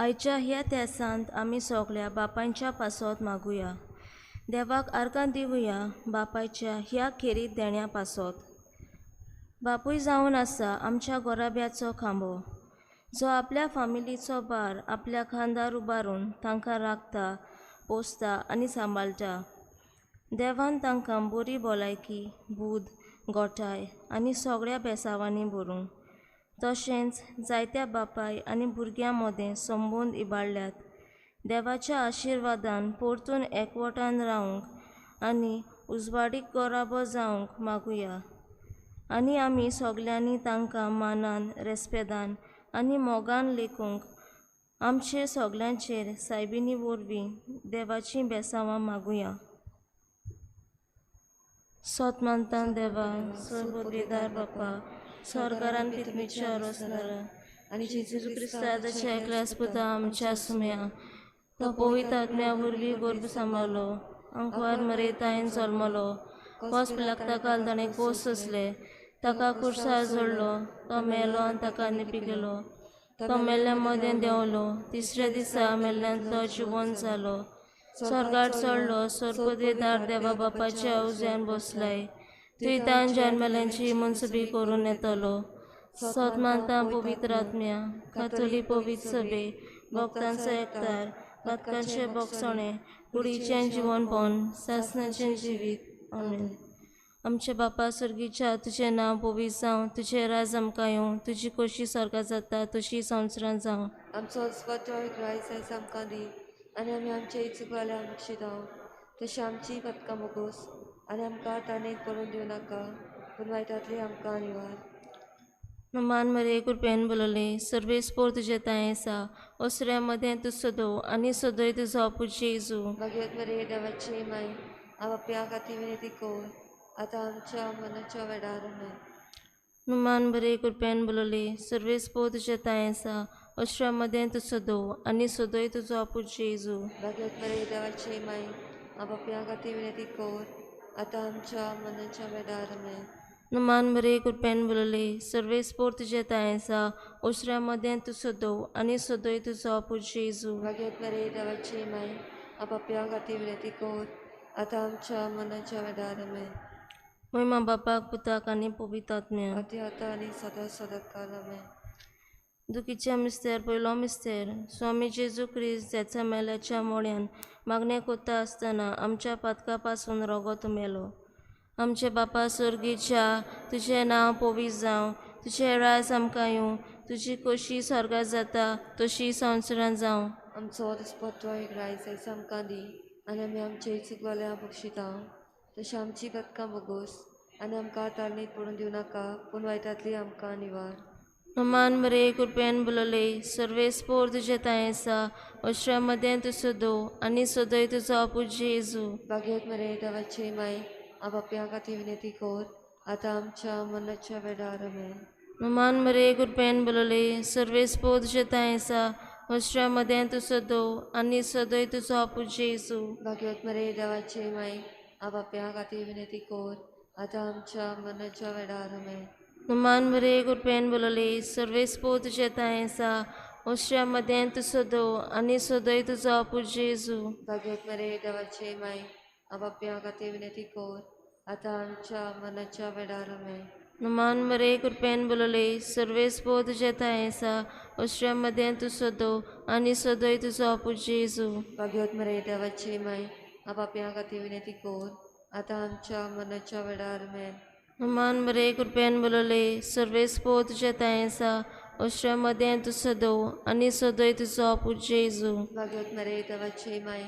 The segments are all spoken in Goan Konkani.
आयच्या ह्या तेसांत आमी सगळ्या बापायच्या पासत मागुया. देवाक आर्गां दिवया बापायच्या ह्या खेरीत देण्या पासत. बापूय जावन आसा आमच्या गोराब्याचो खांबो, जो आपल्या फामिलीचो भार आपल्या खांदार उबारून तांकां राखता, पोसता आनी सांबाळटा. देवान तांकां बरी भलायकी, बूद, गोठाय आनी सगळ्या बेसांवांनी भरूं. तशेंच जायत्या बापाय आनी भुरग्यां मदें संबंद इबाडल्यात. देवाच्या आशिर्वादान परतून एकवटान रावंक आनी उजवाडीक गोराबो जावंक मागुया. आनी आमी सगल्यांनी तांकां मानान, रेस्पेदान आनी मोगान लेखूंक आमचेर सगल्यांचेर सायबिणी वरवीं देवाचीं बेसांवां मागुया. सोत मानता देवा, सर्वपदवीदार बापा, सरकारान पितमीच्या रोसनारा आनी जेजू क्रिस्ताच्या एकल्याच पुता आमच्या सुम्या, तो पवित्र आत्म्या वरवीं गर्भ सांबाळलो, आंकवार मरेतायन जल्मलो, कोस पिलाक ताका ताणें कोस सोंसले, ताका कुर्सार जोडलो, तो मेलो आनी ताका निपिगलो, तो मेल्ल्या मदें देंवलो, तिसऱ्या दिसा मेल्ल्यान तो जिवन जालो, स्वर्गार चडलो, सर्वपदवीदार देवा बापाच्या उजव्यान बसलाय, थंय तान जन्मल्यांची मनसुबी करून येतलो. सत मानता पवित्र आत्म्या, कातोली पवित्र सभे, भक्तांचो एकतार, पातकांचे बोगसणे, कुडीचें जिवनपण, सासणाचें जिवीत. आमेन. आमचे बापा सर्गीच्या, तुजें नांव पवित्र जावं, तुजें राज आमकां येवं, तुजी खोशी स्वर्गां जाता तशी संवसारांत जावं. आमचो वचपाचो एक रायस आयज आमकां दी, आनी आमी आमचे इचुकवाल्या बक्षिताव तशी आमची पदकां मोगोस, आनी आमकां ताणें करून दिवं नाका, पूण वायटांतली आमकां निवार. मान मरे कृपेन बोलले, सर्वेस्पोर तुजें तांय आसा, ओसऱ्या मदें तूं सदो आनी सदय तुजो पूत जेजू. भागीरथ मरे देवाची माय, आपाप्या खातीर विनंती कर, आतां आमच्या मनाच्या वेळार. आमेन. मान बरे कृपेन बोलले, सर्वेस्पोर तुजें तांय आसा, ओसऱ्या मदें तूं सदो आनी सदय तुजो पूत जेजू. भागीरथ मरे देवाची माय, आपाप्या खातीर विनंती कर, आतां आमच्या मनाच्या वेळार. आमेन. मान बरे कृपेन बोलले, सर्वेस्पोर तुजें तांय आसा, ओसऱ्या मदें तूं सदो आनी सदय तुजो पूत जेजू. भागीरथ मरे देवाची माय, आपाप्या खातीर विनंती कर, आतां आमच्या मनाच्या वेळार. आमेन. महिमा बापाक, पुताक आनी पवित्र आत्म्याक, आती आतां आनी सदां सदां काल. आमेन. दुखीचे मिस्तेर पयलो मिस्तेर. स्वामी जेजू क्रिस्त जाच्या मेल्याच्या मोड्यान मागणें करता आसतना आमच्या पातका पासून रोगोत मेलो. आमचे बापा सर्गीच्या, तुजें नांव पवित्र जावं, तुजें राज आमकां येवं, तुजी खोशी स्वर्गां जाता तशी संवसारांत जावं. आमचो दिसपट्टो एक रायस आयज आमकां दी, आनी आमी आमचे चुकलोल्या बक्षिताव तशें आमची पदकां बोगोस, आनी आमकां ताळणीत पडून दिवं नाका, पूण वायटांतली आमकां निवार. मान बरे कृपेन बोलले, सर्वेस्पोर तुजें तांय आसा, ओसऱ्या मदें तूं सदो आनी सदय तुजो पूत जेजू. भागीरथ मरे देवाची माय, आपाप्या खातीर विनंती कर, आतां आमच्या मनाच्या वेळार. आमेन. मान बरे कृपेन बोलले, सर्वेस्पोर तुजें तांय आसा, ओसऱ्या मदें तूं सदो आनी सदय तुजो पूत जेजू. भागीरथ मरे देवाची माय, आपाप्या खातीर विनंती कर, आतां आमच्या मनाच्या वेळार. आमेन. मान बरे कृपेन बोलले, सर्वेस्पोर तुजें तांय आसा, ओसऱ्या मदें तूं सदो आनी सदय तुजो पूत जेजू. भागीरथ मरे देवाची माय, आपाप्या खातीर विनंती कर, आतां आमच्या मनाच्या वेळार. आमेन. मान बरे कृपेन बोलले, सर्वेस्पोर तुजें तांय आसा, ओसऱ्या मदें तूं सदो आनी सदय तुजो पूत जेजू. भागीरथ मरे देवाची माय, आपाप्या खातीर विनंती कर, आतां आमच्या मनाच्या वेळार. आमेन. मान बरे कृपेन बोलले, सर्वेस्पोर तुजें तांय आसा, ओसऱ्या मदें तूं सदो आनी सदय तुजो पूत जेजू. भागीरथ मरे देवाची माय,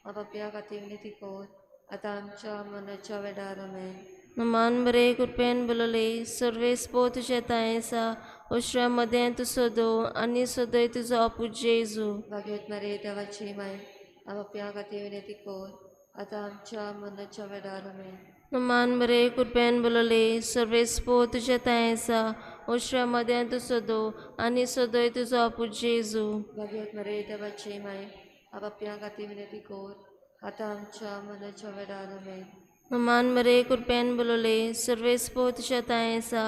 आपाप्या खातीर विनंती कर, आतां आमच्या मनाच्या वेळार. आमेन. मान बरे कृपेन बोलले, सर्वेस्पोर तुजें तांय आसा, ओसऱ्या मदें तूं सदो आनी सदय तुजो पूत जेजू. भागीरथ मरे देवाची माय, आपाप्या खातीर विनंती कर, आतां आमच्या मनाच्या वेळार. आमेन. मान बरे कृपेन बोलले, सर्वेस्पोर तुजें तांय आसा, ओसऱ्या मदें तूं सदो आनी सदय तुजो पूत जेजू. भागीरथ मरे देवाची माय, आपाप्या खातीर विनंती कर, आतां आमच्या मनाच्या वेळार. आमेन. मान बरे कृपेन बोलले, सर्वेस्पोर तुजें तांय आसा,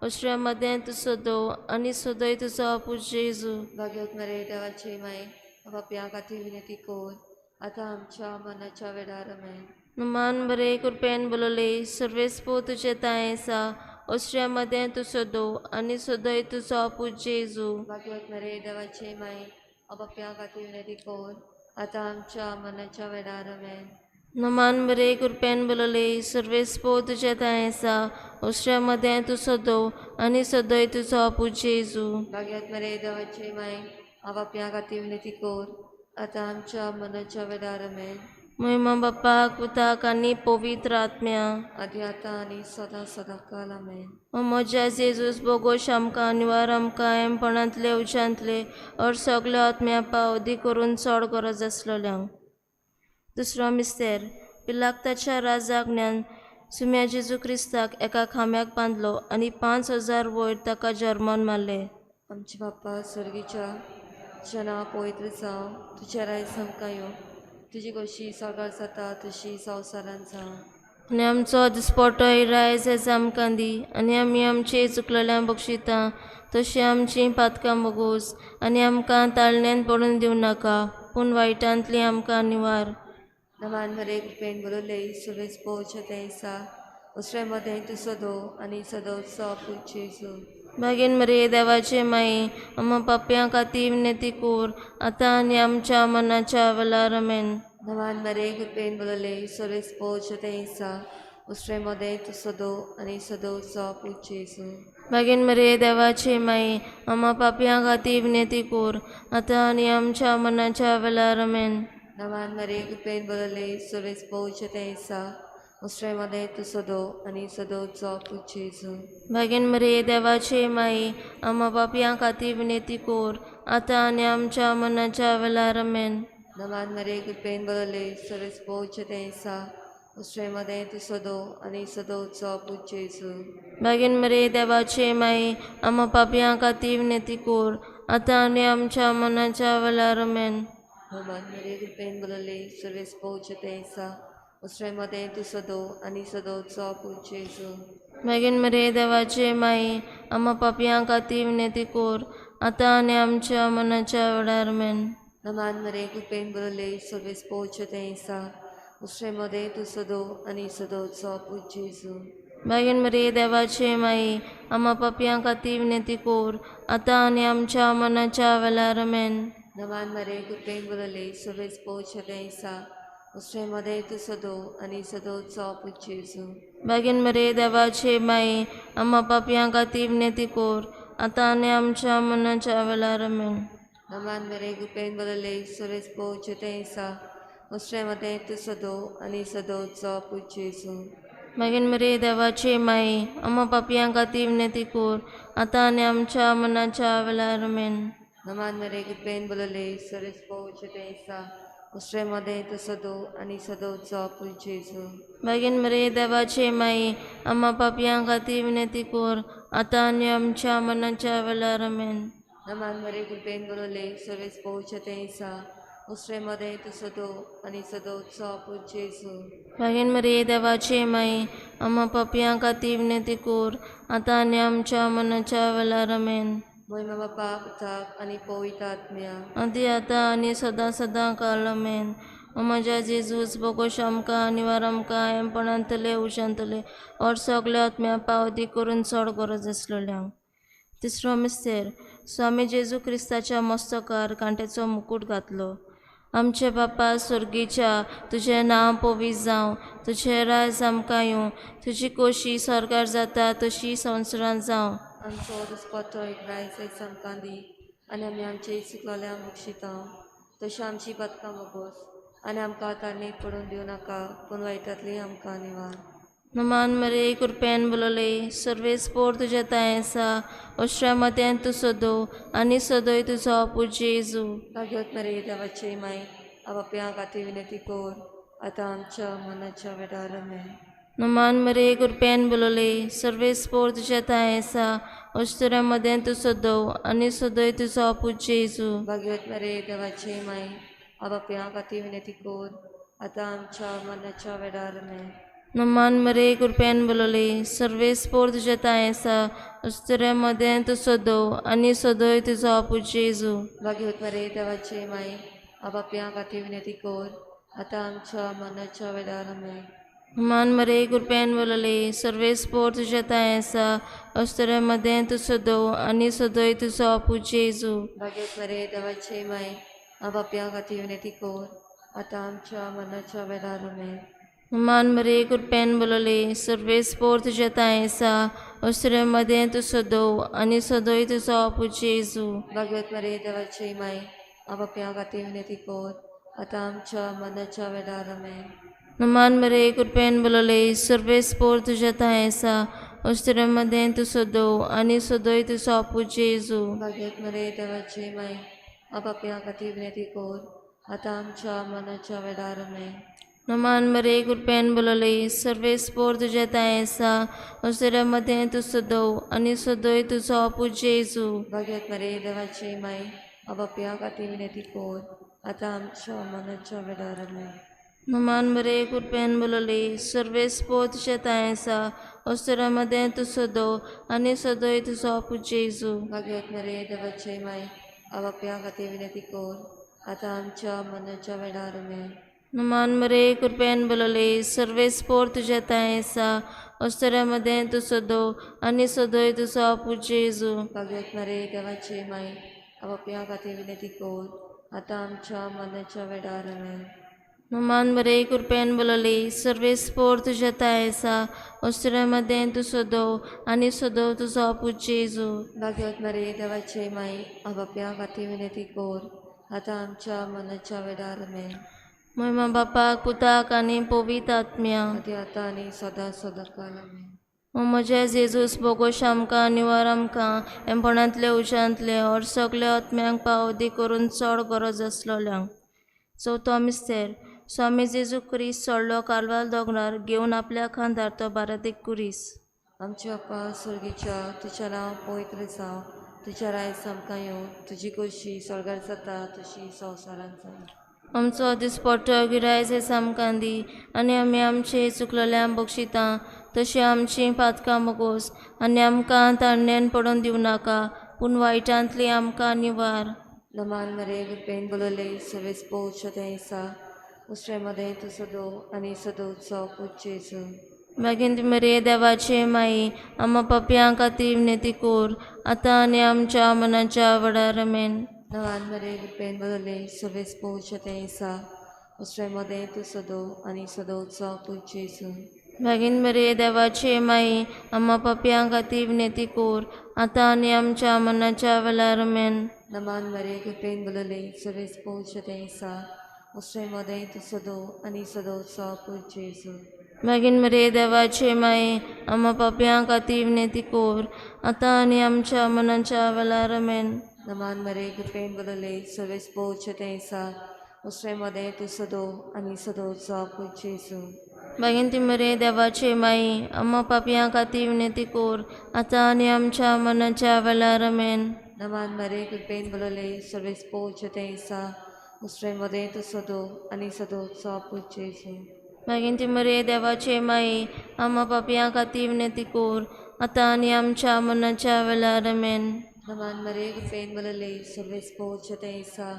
ओसऱ्या मदें तूं सदो आनी सदय तुजो पूत जेजू. भागीरथ मरे देवाची माय, पापयां खातीर विनंती कर आतां आमच्या मनाच्या वेळार आमेन. मान बरे कृपेन बोलले सर्वेस्पो तुजे तांय आसा ऑस्ट्रिया मदें तूं सदो आनी सदय तुजो पूत जेजू. भाग्यवत मरे देवाचे माई पापयां खातीर विनंती कर आतां आमच्या मनाच्या वेळार आमेन. नमान बरे कृपेन बोलले सर्वेस्पो तुजे तांय आसा ऑस्ट्रिया मदें तूं सदो आनी सदय तुजो पूत जेजू. भाग्यवत मरे देवाचे माई पापयां खातीर विनंती कर आतां आमच्या मनाच्या वेळार आमेन. महिमा बापाक पुताक आनी पवित्र आत्म्या आदी आतां आनी सदां सदां काल आमेन. ओ म्हज्या जेजूस बोगोश आमकां निवार आमकां एमपणांतले उज्यांतले और सगल्या आत्म्या पावदी करून चड गरज आसलेल्यांक. दुसरो मिस्तेर पिलाक ताच्या राजाज्ञान सुम्या जेजू क्रिस्ताक एका खांब्याक बांदलो आनी 5000 वयर ताका जर्मन मारले. आमचे बाप्पा स्वर्गीच्या तुजें नांव पवित्र जावं, तुजें रायज आमकां येवं, तुजी खोशी सगळ्याक जाता तशी संवसारांत जावं. आनी आमचो दिसपटो रायज हेज आमकां दी आनी आमी आमचे चुकलेल्या बक्षिता तशी आमची पातकां बगोस आनी आमकां ताळण्यान पडून दिवं नाका पूण वायटांतली आमकां निवार. नमान मरे कृपेन बरोवले सुरेश पोवचे तें आसा उसरे मदें तूं सदो आनी सदोचो पूत जेजू. बागेन मरे देवाचे माई आम्हा पापयां खातीर विनंती कर आतां आनी आमच्या मनाच्या वेळार आमेन. नमान मरे कृपेन बरोवले सुरेश पोवचे तें आसा उसरे मदें तूं सदो आनी सदोचो पूत जेजू. बागेन मरे देवाचे माई आम्हा पापयां खातीर विनंती कर आतां आनी आमच्या मनाच्या वेळार आमेन. नमान मरे कृपेन बरोवले सुरेश पोवचे तें आसा उसरे मदें तूं सदो आनी सदोचो पूत जेजू. बागेन मरे देवाचे माई आम्हा पापयां खातीर विनंती कर आतां आनी आमच्या मनाच्या वेळार आमेन. नमान मरे कृपेन बरोवले सुरेश पोवचे तें आसा उसरे मदें तूं सदो आनी सदोचो पूत जेजू. बागेन मरे देवाचे माई आम्हा पापयां खातीर विनंती कर आतां आनी आमच्या मनाच्या वेळार आमेन. नमान मरे कृपेन बरोवले सुरेश पोवचे तें आसा उसरे मदें तूं सदो आनी सदोचो पूत जेजू. बागेन मरे देवाचे माई आम्हा पापयां खातीर विनंती कर आतां आनी आमच्या मनाच्या वेळार आमेन. नमान मरे कृपेन बरोवले सुरेश पोवचे तें आसा उसरे मदें तूं सदो आनी सदोचो पूत जेजू. बागेन मरे देवाचे माई आम्हा पापयां खातीर विनंती कर आतां आनी आमच्या मनाच्या वेळार आमेन. नमान मरे कृपेन बरोवले सुरेश पोवचे तें आसा उसरे मदें तूं सदो आनी सदोचो पूत जेजू. बागेन मरे देवाचे माई आम्हा पापयां खातीर विनंती कर आतां आनी आमच्या मनाच्या वेळार आमेन. नमान मरे कृपेन बरोवले सुरेश पोवचे तें आसा उसरे मदें तूं सदो आनी सदोचो पूत जेजू. बागेन मरे देवाचे माई आम्हा पापयां खातीर विनंती कर आतां आनी आमच्या मनाच्या वेळार आमेन. नमान मरे कृपेन बरोवले सुरेश पोवचे तें आसा उसरे मदें तूं सदो आनी सदोचो पूत जेजू. बागेन मरे देवाचे माई आम्हा पापयां खातीर विनंती कर आतां आनी आमच्या मनाच्या वेळार आमेन. नमान मरे कृपेन बरोवले सुरेश पोवचे तें आसा उसरे मदें तूं सदो आनी सदोचो पूत जेजू. बागेन मरे देवाचे माई आम्हा पापयां खातीर विनंती कर आतां आनी आमच्या मनाच्या वेळार आमेन. महिमा बापा पुताक आनी पवित्र आत्म्या आदी आतां आनी सदां सदां काल आमेन. ओ म्हज्या जेजूस बोगोश आमकां निवार आमकां एमपणांतले उशांतले और सगल्या आत्म्या पावदी करून चड गरज आसलेल्यांक. तिसरो मिस्तेर स्वामी जेजू क्रिस्ताच्या मस्तकार कांट्याचो मुकूट घातलो. आमचे बापा स्वर्गीच्या तुजें नांव पवित्र जावं, तुजें राज आमकां येवं, तुजी खोशी स्वर्गार जाता तशी संवसारांत जावं. आमचो दिसपट्टो एक रायज आयज आमकां दी आनी आमी आमचे चुकलोल्यांक बक्षिता तशी आमची पदकां बोगोस आनी आमकां तारणेक पडून दिवं नाका पूण वायटांतली आमकां निवार. नमान मरे कृपेन बोलले सर्वेस्पोर तुज्या तांय आसा ऑस्ट्रिया मदें तूं सदो आनी सदय तुजो पूत जेजू. भाग्यवत मरे देवाचे माई पापयां खातीर विनंती कर आतां आमच्या मनाच्या वेळार आमेन. नमान मरे कृपेन बोलले सर्वेस्पोर तुज्या तांय आसा ऑस्ट्रिया मदें तूं सदो आनी सदय तुजो पूत जेजू. भाग्यवत मरे देवाचे माई पापयां खातीर विनंती कर आतां आमच्या मनाच्या वेळार आमेन. नमान मरे कृपेन बोलले सर्वेस्पोर तुज्या तांय आसा ऑस्ट्रिया मदें तूं सदो आनी सदय तुजो पूत जेजू. भाग्यवत मरे देवाचे माई आपापया खातीर विनंती कर आतां आमच्या मरणाच्या वेळार आमेन. मान मरे कृपेन बोलले सर्वेस पोर तुज्या तांय आसा अस्तुऱ्यां मदें तूं सदो आनी सदोय तुजो आपू जेजू. भाग्यवत मरे देवाचे माय आपापया खातीर विनंती कर आतां आमच्या मरणाच्या वेळार आमेन. मान मरे कृपेन बोलले सर्वेस पोर तुज्या तांय आसा अस्तुऱ्यां मदें तूं सदो आनी सदोय तुजो आपू जेजू. भाग्यवत मरे देवाचे माय आपापया खातीर विनंती कर आतां आमच्या मरणाच्या वेळार आमेन. मान मरे कृपेन बोलले सर्वेस पोर तुज्या तांय आसा अस्तुऱ्यां मदें तूं सदो आनी सदोय तुजो आपू जेजू. भाग्यवत मरे देवाचे माय आपापया खातीर विनंती कर आतां आमच्या मरणाच्या वेळार आमेन. नमान मरे कृपेन बोलले सर्वेस पोर तुज्या तांय आसा अस्तुऱ्यां मदें तूं सदो आनी सदोय तुजो आपू जेजू. भाग्यवत मरे देवाचे माय आपापया खातीर विनंती कर आतां आमच्या मरणाच्या वेळार आमेन. नमान मरे कृपेन बोलले सर्वेस पोर तुज्या तांय आसा अस्तुऱ्यां मदें तूं सदो आनी सदोय तुजो आपू जेजू. भाग्यवत मरे देवाचे माय आपापया खातीर विनंती कर आतां आमच्या मरणाच्या वेळार आमेन. नमान मरे कृपेन बोलले सर्वेस पोर तुज्या तांय आसा अस्तुऱ्यां मदें तूं सदो आनी सदोय तुजो आपू जेजू. भाग्यवत मरे देवाचे माय आपापया खातीर विनंती कर आतां आमच्या मरणाच्या वेळार आमेन. नमान मरे कृपेन बोलले सर्वेस पोर तुज्या तांय आसा अस्तुऱ्यां मदें तूं सदो आनी सदो तुजो आपू जेजू. भाग्यवत मरे देवाचे माय आपापया खातीर विनंती कर आतां आमच्या मरणाच्या वेळार आमेन. महिमा बापाक पुताक आनी पवित्र आत्म्या आदी आतां आनी सदां सदां काल आमेन. ओ म्हज्या जेजूस बोगोश आमकां निवार आमकां एमपणांतले उज्यांतले और सगल्या आत्म्यांक पावदी करून चड गरज आसलोल्यांक. चवथो मिस्तेर स्वामी जेजू क्रिस्त चडलो कार्वाल दोंगरार घेवन आपल्या खांदार तो बारादीक कुरीस. आमच्या बापा स्वर्गीच्या तुज्या नांव पवित्र जावं, तुज्या रायस आमकां येवं, तुजी खोशी स्वर्गार जाता तशी संवसारांत जावं. आमचो दिसपट्टो गिरायस हें आमकां दी आनी आमी आमचे चुकलेल्यांक बक्षिता तशी आमची पातकां बोगोस आनी आमकां ताणण्यान पडोवन दिवं नाका पूण वायटांतली आमकां निवार. नमान मरे कृपेन बोलले सर्वेस पोवच्या तें आसा दुसऱ्या मदें तूं सदो आनी सदोचो पूत जेजू. मागीर मरे देवाचे माई आमा पापयां खातीर विनंती कर आतां आनी आमच्या मनाच्या वडार आमेन. नवान मरे कृपेन बदले सर्वेस पोवच्या तें आसा दुसऱ्या मदें तूं सदो आनी सदोचो पूत जेजू. मागीर मरे देवाचे माई आमा पापयां खातीर विनंती कर आतां आनी आमच्या मनाच्या वेळार आमेन. नमान मरे कृपेन बदले सर्वेस पोवच्या तें आसा दुसऱ्या मदें तूं सदो आनी सदोचो पूत जेजू. मागीर मरे देवाचे माई आमा पापयां खातीर विनंती कर आतां आनी आमच्या मनाच्या वेळार आमेन. नमान मरे कृपेन बदले सर्वेस पोवच्या तें आसा दुसऱ्या मदें तूं सदो आनी सदोचो पूत जेजू. मागीर मरे देवाचे माई आमा पापयां खातीर विनंती कर आतां आनी आमच्या मनाच्या वेळार आमेन. नमान मरे कृपेन बदले सर्वेस पोवच्या तें आसा दुसऱ्या मदें तूं सदो आनी सदोचो पूत जेजू. मागीर मरे देवाचे माई आमा पापयां खातीर विनंती कर आतां आनी आमच्या मनाच्या वेळार आमेन. नमान मरे कृपेन बदले सर्वेस पोवच्या तें आसा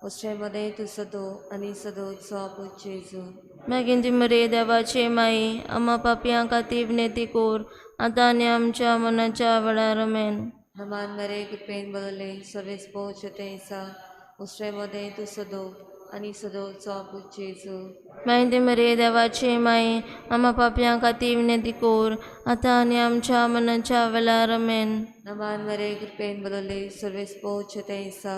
दुसऱ्या मदें तूं सदो आनी सदोचो पूत जेजू. मागीर मरे देवाचे माई आमा पापयां खातीर विनंती कर आतां आनी आमच्या मनाच्या वेळार आमेन. नमान मरे कृपेन बदले सर्वेस पोवच्या तें आसा दुसऱ्या मदें तूं सदो आनी सदोचो पूत जेजू. मागीर मरे देवाचे माई आमा पापयां खातीर विनंती कर आतां आनी आमच्या मनाच्या वेळार आमेन. नमान मरे कृपेन बदले सर्वेस पोवच्या तें आसा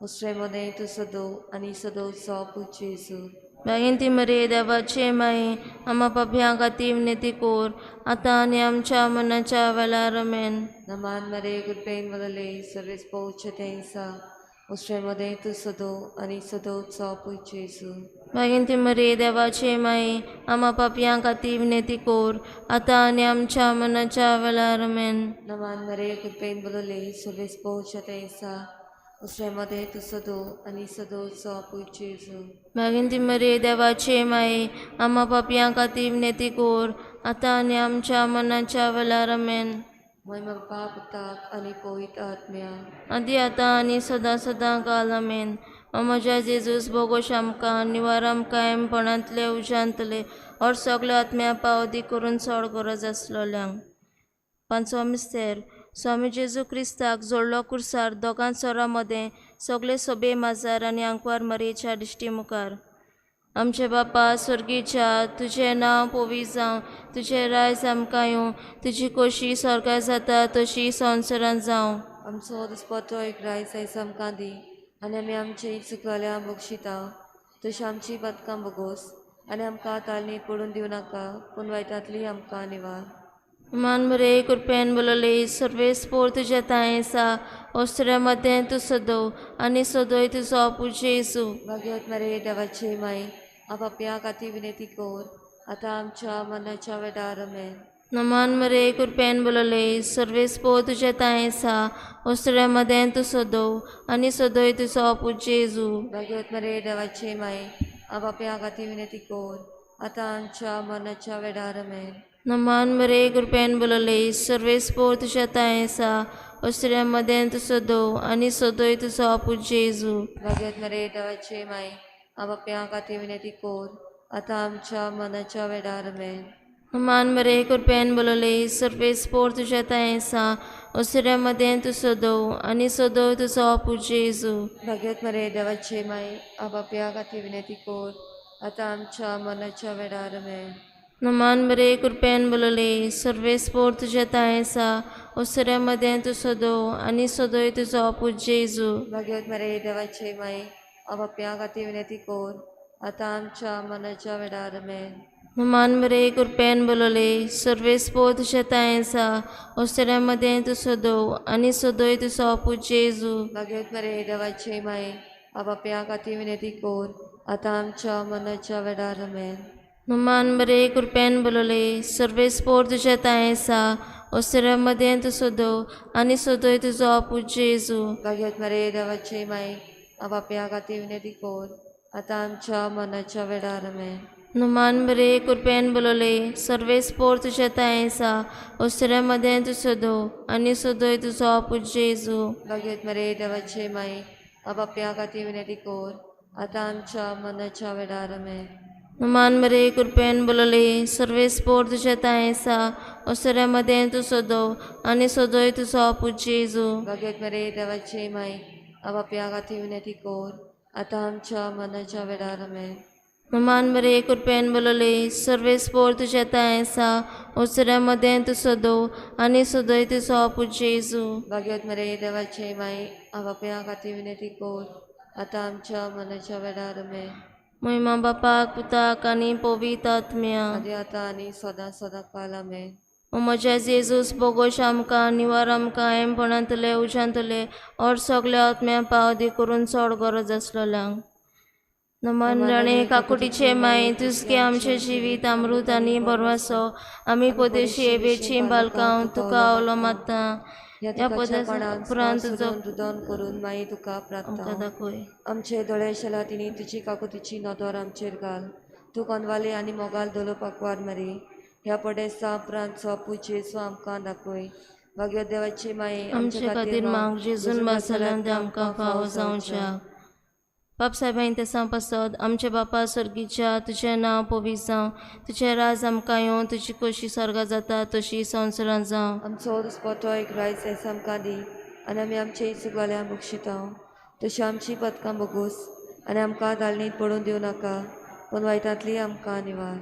दुसऱ्या मदें तूं सदो आनी सदोचो पूत जेजू. मागीर मरे देवाचे माई आमा पापयां खातीर विनंती कर आतां आनी आमच्या मनाच्या वेळार आमेन. नमान मरे कृपेन बदले सर्वेस पोवच्या तें आसा दुसऱ्या मदें तूं सदो आनी सदोचो पूत जेजू. मागीर मरे देवाचे माई आमा पापयां खातीर विनंती कर आतां आनी आमच्या मनाच्या वेळार आमेन. नमान मरे कृपेन बदले सर्वेस पोवच्या तें आसा दुसऱ्या मदें तूं सदो आनी सदोचो पूत जेजू. मागीर मरे देवाचे माई आमा पापयां खातीर विनंती कर आतां आनी आमच्या मनाच्या वेळार आमेन. महिमा बापा पुताक आनी पवित्र आत्म्या आदी आतां आनी सदां सदां काल आमेन. ओ म्हज्या जेजूस बोगोश आमकां निवार आमकां एमपणांतले उज्यांतले और सगळे आत्म्या पावदी करून चड गरज आसलोल्यांक. पांचवो मिस्तेर स्वामी जेजू क्रिस्ताक जोडलो कुर्सार दोगां चोरां मदें सगळे सोबे माजार आनी आंकवार मरेच्या दिश्टी मुखार. आमचे बापा स्वर्गीच्या तुजें नांव पवी जावं, तुजें रायज आमकां येवं, तुजी खोशी स्वर्गार जाता तशी संवसारांत जावं. आमचो दिसपट्टो एक रायस आयज आमकां दी आनी आमी आमची चुकलेल्या बक्षिता तशी आमची बदकां बोगोस आनी आमकां तालनी पडून दिवं नाका पूण वायटांतली आमकां निवार. मान बरे कृपेन बोलले सर्वेस पोर तुज्या तांय आसा ओसऱ्या मदें तूं सदो आनी सदोय तुजो पूज जेजू. भाग्यवत मरे देवाची माई आपापया खातीर विनंती कर आतां आमच्या मनाच्या वेळार आमेन. नमान मरे कृपेन बोलले सर्वेस पोर तुज्या तांय आसा ओसऱ्या मदें तूं सदो आनी सदोय तुजो पूज जेजू. भाग्यवत मरे देवाची माई आपापया खातीर विनंती कर आतां आमच्या मनाच्या वेळार आमेन. नमान मरे कृपेन बोलले सर्वेस पोर तुज्या तांय आसा ओसऱ्या मदें तूं सदो आनी सदोय तुजो पूज जेजू. भाग्यवत मरे देवाची माई आपापया खातीर विनंती कर आतां आमच्या मनाच्या वेळार आमेन. मान मरे कृपेन बोलले सर्वेस पोर तुज्या तांय आसा ओसऱ्या मदें तूं सदो आनी सदो तुजो पूज जेजू. भाग्यवत मरे देवाची माई आपापया खातीर विनंती कर आतां आमच्या मनाच्या वेळार आमेन. नमान बरे कृपेन बोलले सर्वेस पोर तुज्या तांय आसा ओसऱ्या मदें तूं सदो आनी सदोय तुजो पूज जेजू. भाग्यवत मरे देवाची माई आपापया खातीर विनंती कर आतां आमच्या मनाच्या वेळार आमेन. नमान बरे कृपेन बोलले सर्वेस पोर तुज्या तांय आसा ओसऱ्या मदें तूं सदो आनी सदोय तुजो पूज जेजू. भाग्यवत मरे देवाची माई आपापया खातीर विनंती कर आतां आमच्या मनाच्या वेळार आमेन. नमान बरे कृपेन बोलले सर्वेस पोर तुज्या तांय आसा ओसऱ्या मदें तूं सदो आनी सदोय तुजो पूज जेजू. भाग्यवत मरे देवाची माई आपापया खातीर विनंती कर आतां आमच्या मनाच्या वेळार आमेन. नमान बरे कृपेन बोलले सर्वेस पोर तुज्या तांय आसा ओसऱ्या मदें तूं सदो आनी सदोय तुजो पूज जेजू. भाग्यवत मरे देवाची माई आपापया खातीर विनंती कर आतां आमच्या मनाच्या वेळार आमेन. नमान बरे कृपेन बोलले सर्वेस पोर तुज्या तांय आसा ओसऱ्या मदें तूं सदो आनी सदोय तुजो पूज जेजू. भाग्यवत मरे देवाची माई आपापया खातीर विनंती कर आतां आमच्या मनाच्या वेळार आमेन. नमान बरे कृपेन बोलले सर्वेस पोर तुज्या तांय आसा ओसऱ्या मदें तूं सदो आनी सदोय तुजो पूज जेजू. भाग्यवत मरे देवाची माई आपापया खातीर विनंती कर आतां आमच्या मनाच्या वेळार आमेन. महिमा बापाक पुताक आनी पवित्र आत्म्या आदी आतां आनी सदां सदां काल आमेन. ओ म्हज्या जेजूस बोगोश आमकां निवार आमकां एमपणांतले उज्यांतले और सगल्या आत्म्या पावदी करून चड गरज आसलोल्यांक. नमन राणे काकुटीचे माई तुजके आमचें जिवीत अमृत आनी बरवासो आमी पदेशी एबेची बालकां तुका अवलो मात्ता ह्या ह्या पदाच्या उपरांत तुजो रुदन करून माई तुका आमकां प्रार्थना दाखय. आमचे दोळे शेलातिनी तुजी काकुतीची नदर आमचेर घाल तूं कोनवाले आनी मोगाल दलो पाकवार मरी ह्या पडेसा उपरांत सोपू जेजू आमकां दाखय. भाग्य देवाची माई आमचे खातीर माग जेजून बासाल्यान ते आमकां फावो जावच्या. बाप साहेबां तेसां पासत आमचे बापा स्वर्गीच्या तुजें नांव पवित्र जावं, तुजें राज आमकां येवं, तुजी खोशी स्वर्गा जाता तशी संवसारांत जावं. आमचो दिसपट्टो एक रायस आयज आमकां दी आनी आमी आमचे चुकलेल्या बक्षिता तशी आमची पदकां बगूस आनी आमकां दालनीत पडून दिवं नाका पूण वायटांतली आमकां निवार.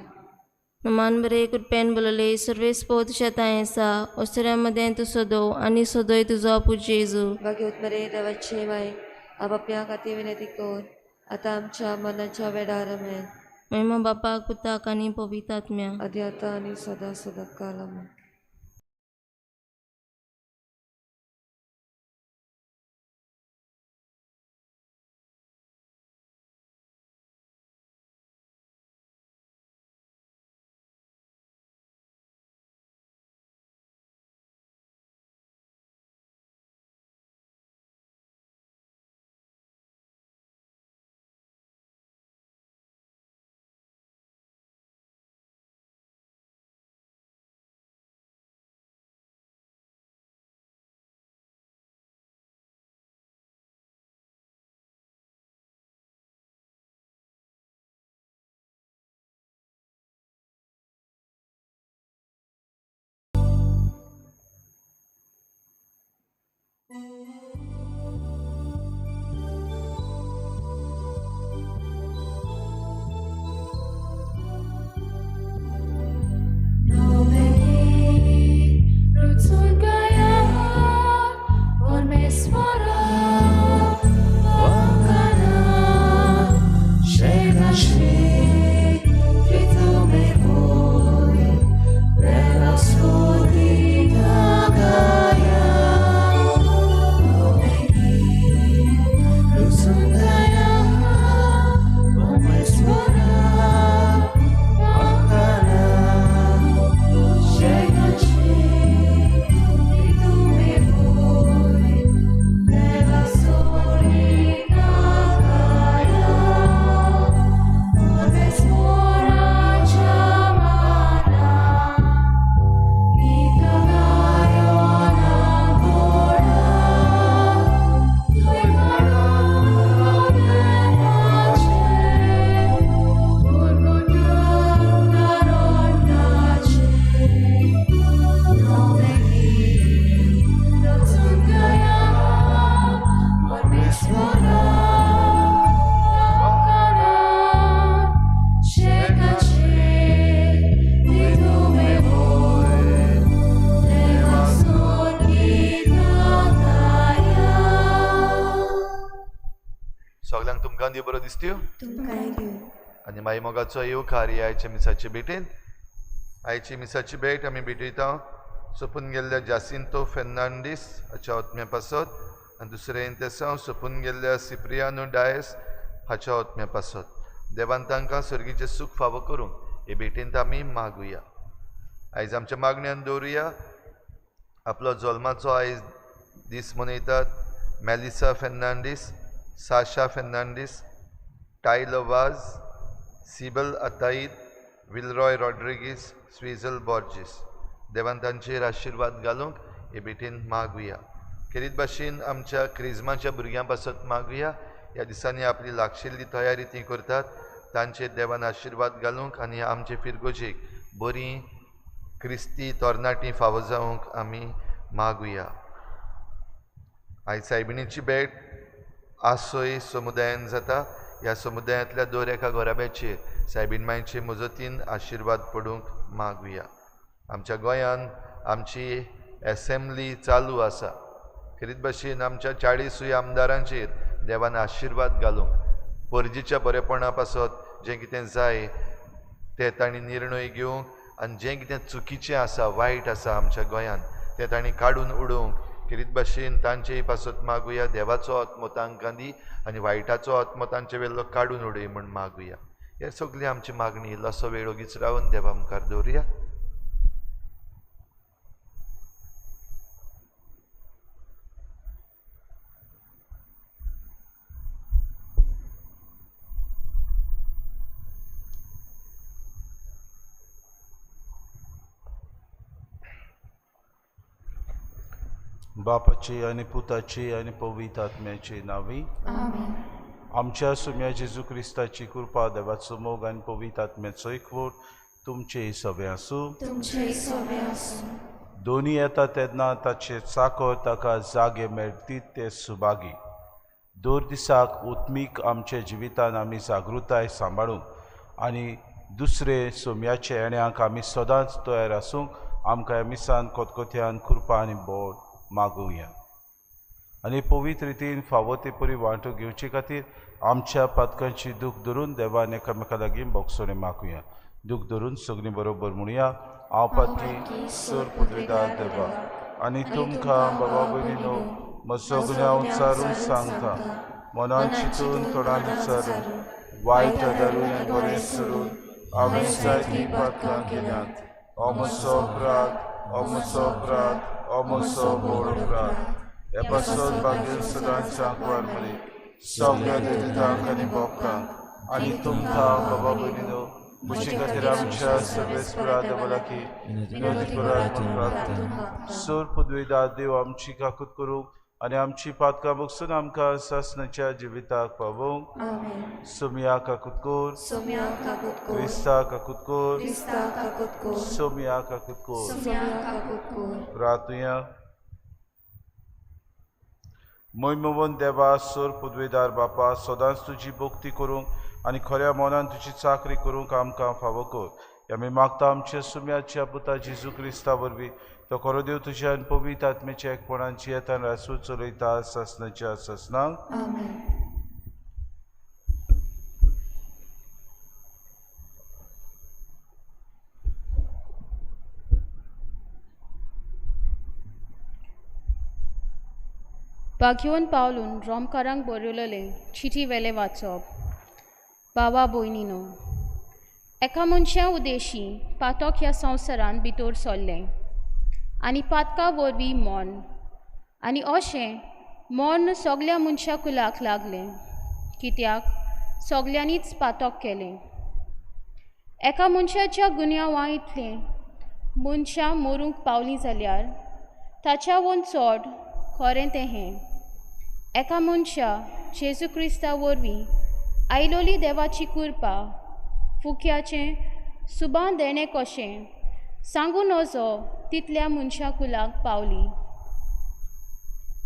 नमान बरे कृपेन बोलले सर्वेस पोर तुज्या तांय आसा ओसऱ्या मदें तूं सदो आनी सदोय तुजो पूज जेजू. भाग्यवत मरे देवाची माई आपापया खातीर विनंती कर आतां आमच्या मनाच्या वेळार आमेन. महिमा बापाक पुताक आनी पवित्र आत्म्या आदी आतां आनी सदां सदां काल आमेन. सगळ्यांक तुमकां देव बरो दिसत्यो आनी माई मोगाचो येवकार ही आयच्या मिसाचे भेटेन. आयची मिसाची भेट आमी भेटयता सोपून गेल्ल्या जासिंतो फेर्नांडीस हाच्या आत्म्या पासत आनी दुसरें तेसांव सोपून गेल्ल्या सिप्रियानो डायस हाच्या आत्म्या पासत. देवान तांकां सर्गीचें सूख फावो करूंक हे भेटेंत आमी मागुया. आयज आमच्या मागण्यान दवरुया आपलो जल्माचो आयज दीस मनयतात Melissa Fernandes, Sasha Fernandes, Tyler Vaz, Sibel Ataid, Vilroy Rodrigues, Swizel Borges. देवान तांचेर आशिर्वाद घालूंक हे भेटेन मागुया. खेरीत भाशेन आमच्या क्रिज्माच्या भुरग्यां पासत मागुया. ह्या दिसांनी आपली लागशिल्ली तयारी ती करतात, तांचेर देवान आशिर्वाद घालूंक आनी आमचे फिरगोजेक बरी क्रिस्ती तरणाटी फावो जावंक आमी मागुया. आयज सायबिणीची भेट आसोय समुदायान जाता. ह्या समुदायांतल्या दर एका घराब्याचेर सायबीण मांयचे मजतीन आशिर्वाद पडूंक मागुया. आमच्या गोंयान आमची एसेंब्ली चालू आसा. खेरीत भाशेन आमच्या 40 आमदारांचेर देवान आशिर्वाद घालूंक परजीच्या बरेपणा पासत जें कितें जाय तें तांणी निर्णय घेवंक आनी जें कितें चुकीचें आसा, वायट आसा आमच्या गोंयान तें तांणी काडून उडोवंक खेरीत भाशेन तांचेय पासत मागुया. देवाचो आत्मो तांकां दी आनी वायटाचो आत्मो तांचे वेलो काडून उडय म्हूण मागुया. हे सगळी आमची मागणी इल्लोसो वेळ ओगीच रावन देवा मुखार दवरुया. बापाचे आनी पुताचे आनी पवित्र आत्म्याचे नांवी आमेन. आमच्या सुम्या जेजू क्रिस्ताची कृपा, देवाचो मोग आनी पवित्र आत्म्याचो एकवट तुमचे सवे आसूं. तुमचे सवे आसूं. दोनी येता तेन्ना ताचे चाकर ताका जागे मेळटीत ते सुभागी. दर दिसाक उत्मीक आमच्या जिवितान आमी जागृताय सांबाळूंक आनी दुसरे सोम्याचे येण्याक आमी सदांच तयार आसूंक आमकां ह्या मिसान कोतकोत्यान कृपा आनी बोट मागुया. आनी पवित्र रितीन फावो ते परी वांटो घेवचे खातीर आमच्या पातकांची दूख धरून देवान एकामेका लागीं बोगसोणे मागुया. दूख धरून सगळीं बरोबर म्हणुया, हांव पातकी सोर पुदवेदार देवा आनी तुमकां बाबा भयणीनो म्हजो गुन्यांव उच्चारून सांगता, मनान चिंतून तोंडान उच्चारून वायट धरून आनी बरें सरून हांवें जायतीं पातकां केल्यांत. हो म्हजो अपराध, हो म्हजो अपराध, हो म्हजो व्हड अपराध. हे पासत भाग्य सदांच आंकवार मरे सगळ्या देवतांक आनी भक्तांक आनी तुमकां बाबा भयणीनो म्हजे खातीर आमच्या सर्वेस्परा देवा लागीं विनवती करात म्हूण प्रार्थना. सोर पुदवेदार देव आमची काकूत करूंक आनी आमची पातकां बगसून आमकां सासणाच्या जिविताक पावोवंक. आमेन. सोमया काकूत कर, सोम्या काकूत कर, क्रिस्ता काकूत कर, क्रिस्ता काकूत कर, सोमया काकूत कर. सोम्या काकूत कर. प्रार्थुया. मोहिमवंत देवा सोर पुदवेदार बापा सदांच तुजी भक्ती करूंक आनी खऱ्या मनान तुजी चाकरी करूंक आमकां फावो कर. आमी मागता आमच्या सुम्याच्या पुता जेजू क्रिस्ता वरवीं तो खरो देव तुज्या आनी पवित्र आत्म्याच्या एकपणान जियेतान रासू चलयता सासनाच्या सासनाक. भाग्यवन पावलून रोमकारांक बरयलेले चिटी वेलें वाचप. भावा भयणीनो, एका मनशा उदेशी पातक ह्या संवसारांत भितर सरलें आनी पातका वरवीं मर्ण, आनी अशें मर्ण सगल्या मनशा कुलाक लागलें, कित्याक सगल्यांनीच पातक केलें. एका मनशाच्या गुन्यांवा इतलें मनशां मरूंक पावलीं जाल्यार ताच्या वयर चड खरें तें हें, एका मनशा जेजू क्रिस्ता वरवीं आयलोली देवाची कृपा फुक्याचें सुबान देणें कशें सांगू नजो तितल्या मनशा कुलाक पावली.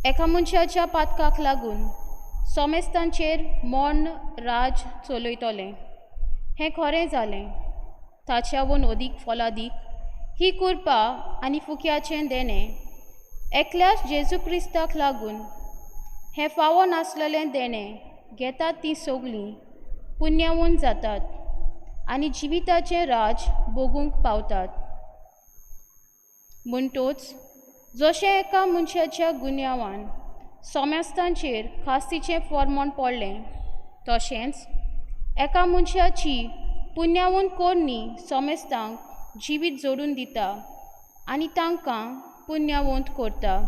एका मनशाच्या पातकाक लागून सोमेस्तांचेर मर्ण राज चलयतलें हें खरें जालें. ताच्या वयर अदीक फलादीक ही कृपा आनी फुक्याचें देणें एकल्याच जेजू क्रिस्ताक लागून हें फावो नासलेलें देणें घेतात तीं सगलीं पुण्यावून जातात आनी जिविताचें राज भोगूंक पावतात. म्हणटोच जशें एका मनशाच्या गुन्यांवान सोमेस्तांचेर खास्तीचें फॉर्मोन पडलें, तशेंच एका मनशाची पुण्यावून करणी सोमेस्तांक जिवीत जोडून दिता आनी तांकां पुण्यावंत करता.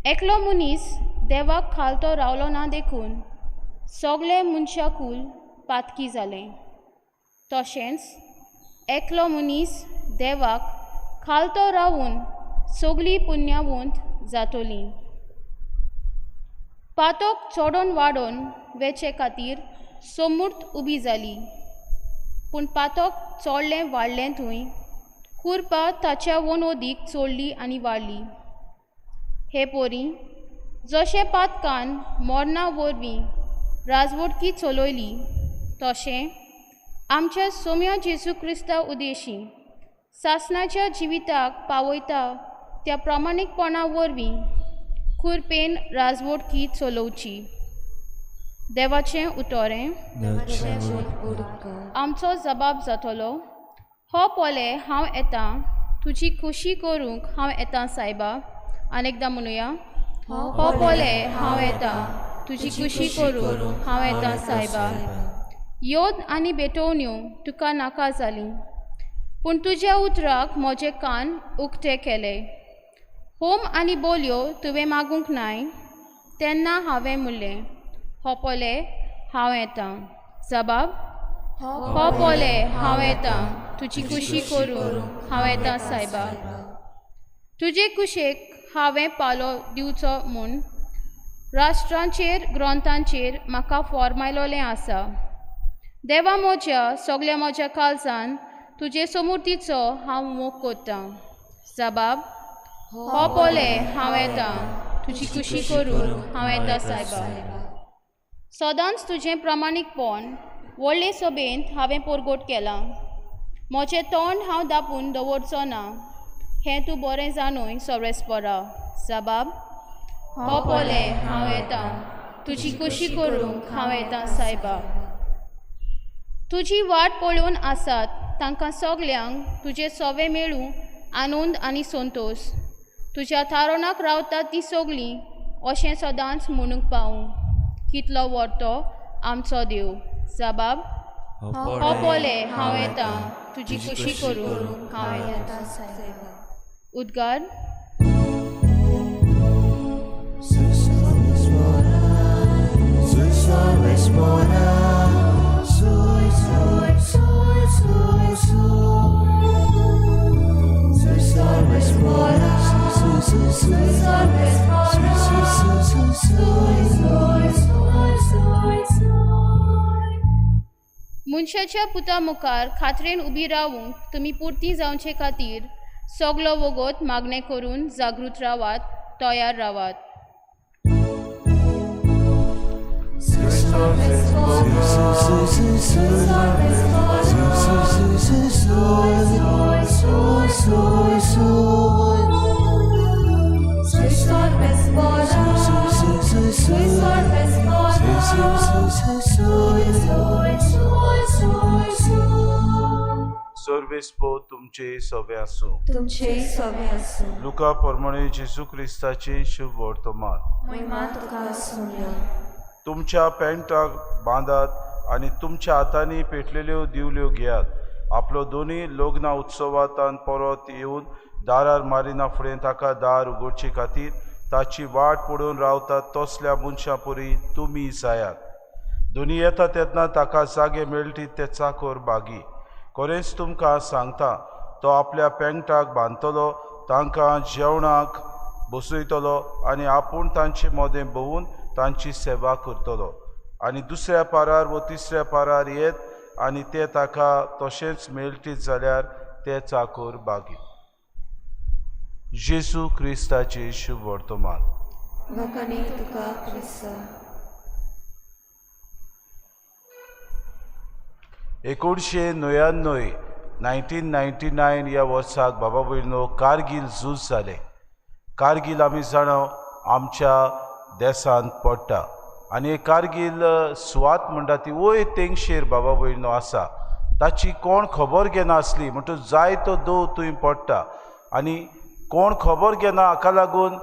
एकलो मनीस देवाक खालतो रावलो ना देखून सगळे मनशाकूल पातकी जालें, तशेंच एकलो मनीस देवाक खालतो रावून सगळीं पुण्यावंत जातलीं. पातक चोडोन वाडोवन वेचे खातीर सोमूर्त उबी जाली, पूण पातक चोडलें वाडलें थंय कृपा ताच्या वयर अदीक चोडली आनी वाडली. हे पोरी जशें पातकान मरणा वरवीं राजवटकी चलयली, तशें आमच्या सोम्या जेजू क्रिस्ता उदेशी सासणाच्या जिविताक पावयता त्या प्रामाणीकपणा वरवीं कृपेन राजवटकी चलोवची. देवाचें उतोरें आमचो जबाब जातलो. हो पोले हांव येता तुजी खोशी करूंक हांव येता सायबा. अनेकदां म्हणुया, हो पोले हांव येता तुजी खुशी करूंक हांव येता सायबा. योद आनी भेटवण्यो तुका नाका जाली, पूण तुज्या उतराक म्हजे कान उक्ते केले. होम आनी बोलयो तुवें मागूंक नाय, तेन्ना हांवें म्हणलें, हो पोले हांव येता. जबाब, हो पोले हांव येता तुजी खुशी करूंक हांव येता सायबा. तुजे कुशेक हांवें पालो दिवचो म्हूण राष्ट्रांचेर ग्रंथांचेर म्हाका फॉर्मायलोलें आसा. देवा म्हज्या सगल्या म्हज्या काळजान तुजे समूर्तीचो हांव मोग करतां. जबाब, हो पोले हांव येता तुजी खुशी करूंक हांव येता सायबा. सदांच तुजें प्रामाणीकपण व्हडले सभेंत हांवें परगट केलां. म्हजें तोंड हांव दापून दवरचो ना, हें तूं बरें जाणूय सोरेस्परा. जबाब, हो पोले हांव येता तुजी खुशी करूंक हांव येता सायबा. तुजी वाट पळोवन आसात तांकां सगल्यांक तुजें सोवे मेळूं आनंद आनी संतोश. तुज्या थारोणाक रावतात तीं सगलीं अशें सदांच म्हणूंक पावूं. कितलो व्हरतो आमचो देव. जबाब, हो पोले हांव येता तुजी खुशी करूंक हांव येता सायबा. उद्गार. मनशाच्या पुता मुखार खात्रेन उबी रावूंक तुमी पुरती जावचे खातीर सगलो वगत मागणें करून जागृत रावात, तयार रावात. सर्वेस्पो तुमचे सवे आसूं. तुमचे सवे आसूं. लुका प्रमाणे जेजू क्रिस्ताचे शुभ वर्तमान. महिमा तुका आसूया. तुमच्या पेंटाक बांदात आनी तुमच्या हातांनी पेटलेल्यो दिवल्यो घेयात. आपलो दोनी लग्न उत्सवांत परत येवन दारार मारिना फुडें ताका दार उगडचे खातीर ताची वाट पळोवन रावतात तसल्या मनशां परी तुमी जायात. दोनी येता तेन्ना ताका जागे मेळटीत ते चाकोर बागी. खरेंच तुमकां सांगता, तो आपल्या पेंटाक बांदतलो, तांकां जेवणाक बसयतलो आनी आपूण तांचे मदें भोंवून तांची सेवा करतलो. आनी दुसऱ्या पारार वो तिसऱ्या पारार येत आनी ते ताका तशेंच मेळटीत जाल्यार ते चाकोर बागी. जेजू क्रिस्ताचे शुभ वर्तमान. वखाणी तुका क्रिस्ता. 1999 1999 ह्या वर्साक बाबा भयणो कारगील झूज जालें. कारगील आमी जाणा आमच्या देशांत पडटा आनी कारगील सुवात म्हणटा ती वयर तेंगशेर बाबा भयणो आसा. ताची कोण खबर घेनासली म्हणटकच जायतो दव थंय पडटा आनी कोण खबर घेना. हाका लागून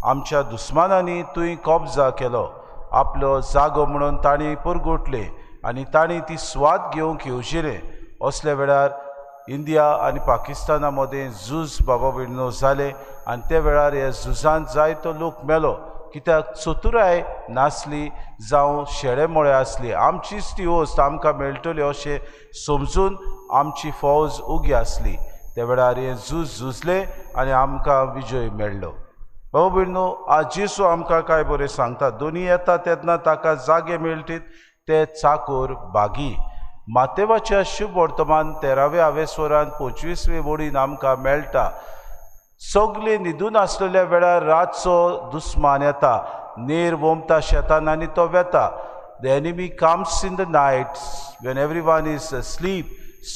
आमच्या दुस्मानांनी थंय कब्जा केलो, आपलो जागो म्हणून तांणी पुरगुटले आनी तांणी ती सुवात घेवंक येवजिलें. असल्या वेळार इंडिया आनी पाकिस्ताना मदें झूज बाबा भयणो जालें आनी त्या वेळार ह्या झुजांत जायतो लोक मेलो. कित्याक चतुराय नासली जावं शेळे मोळे आसली. आमचीच ती वस्त आमकां मेळटली अशें समजून आमची फौज उगी आसली. त्या वेळार हें झूज झुजलें आनी आमकां विजय मेळ्ळो. बाबा भयणो आज जेजू आमकां काय बरें सांगता, दोनी येता तेन्ना ताका जागे मेळटीत ते चाकोर बागी. मातेवाच्या शुभ वर्तमान 13व्या आवेस्वरान 25वे वडीन आमकां मेळटा. सगळे न्हिदून आसलेल्या वेळार रातचो दुस्मान येता, नेर वोमता शेतान आनी तो वेता. The enemy comes in the night when everyone is asleep,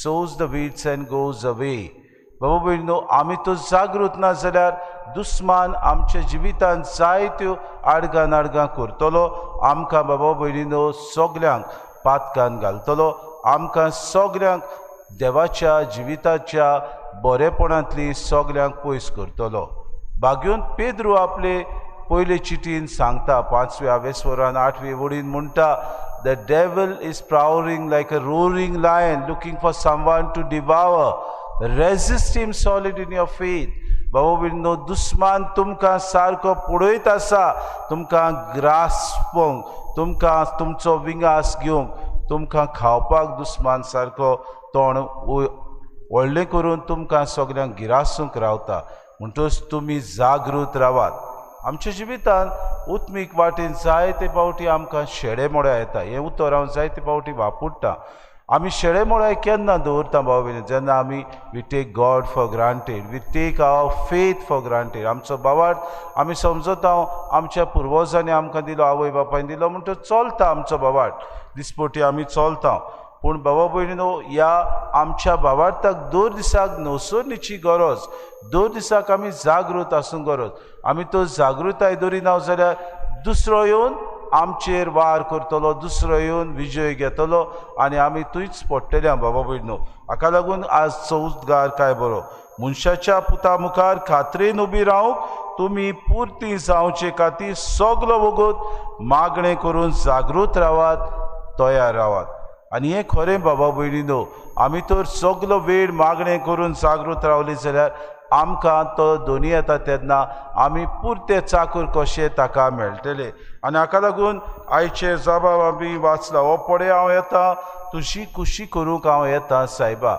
sows the weeds and goes away. बाबा भयणो आमी तो जागृत ना जाल्यार दुस्मान आमच्या जिवितांत जायत्यो आडगां नाडगां करतलो. आमकां बाबा भयणीनो सगल्यांक पातकान घालतलो. आमकां सगल्यांक देवाच्या जिविताच्या बरेपणांतली सगल्यांक पयस करतलो. भाग्योन पेद्रू आपले पयले चिटीन सांगता, 5व्या आवेस्वरान 8वे वडीन म्हणटा, the devil is prowling like a roaring lion looking for someone to devour. Resist him solid in your faith. बाबा भयणो दुस्मान तुमकां सारको पळयत आसा, तुमकां ग्रासपोंक, तुमकां तुमचो विंगास घेवंक, तुमकां खावपाक दुस्मान सारको तोंड व्हडलें करून तुमकां सगल्यांक गिरासूंक रावता. म्हणटकच तुमी जागृत रावात. आमच्या जिवितांत उत्मीक वाटेन जायते फावटी आमकां शेडे मोड्या येता. हें उतर हांव जायते फावटी वापरता. आमी शेडे मोड्या केन्ना दवरता बाबा भयणीनो? जेन्ना आमी we take God for granted, we take our faith for granted. आमचो बावार्थ आमी समजता आमच्या पुर्वजांनी आमकां दिलो, आवय बापायन दिलो म्हणटकच चलता आमचो बावार्थ, दिसपटी आमी चलता. पूण बाबा भयणीनो ह्या आमच्या भावार्थाक दर दिसाक नवसरणीची गरज, दर दिसाक आमी जागृत आसूंक गरज. आमी तो जागृताय दवरिना जाल्यार दुसरो येवन आमचेर वार करतलो, दुसरो येवन विजय घेतलो आनी आमी थंयच पडटले बाबा भयणीनो. हाका लागून आज चौदगार काय बरो, मनशाच्या पुता मुखार खात्रेन उबी रावंक तुमी पुरती जावचे खातीर सगलो वगत मागणें करून जागृत रावात, तयार रावात. आनी हें खरें बाबा भयणीनो, आमी तर सगलो वेळ मागणें करून जागृत रावली जाल्यार आमकां तो दोनी येता तेन्ना आमी पुरते चाकूर कशें ताका मेळटले. आनी हाका लागून आयचे जबाब आमी वाचला, हो पळय हांव येता तुजी खुशी करूंक हांव येता सायबा.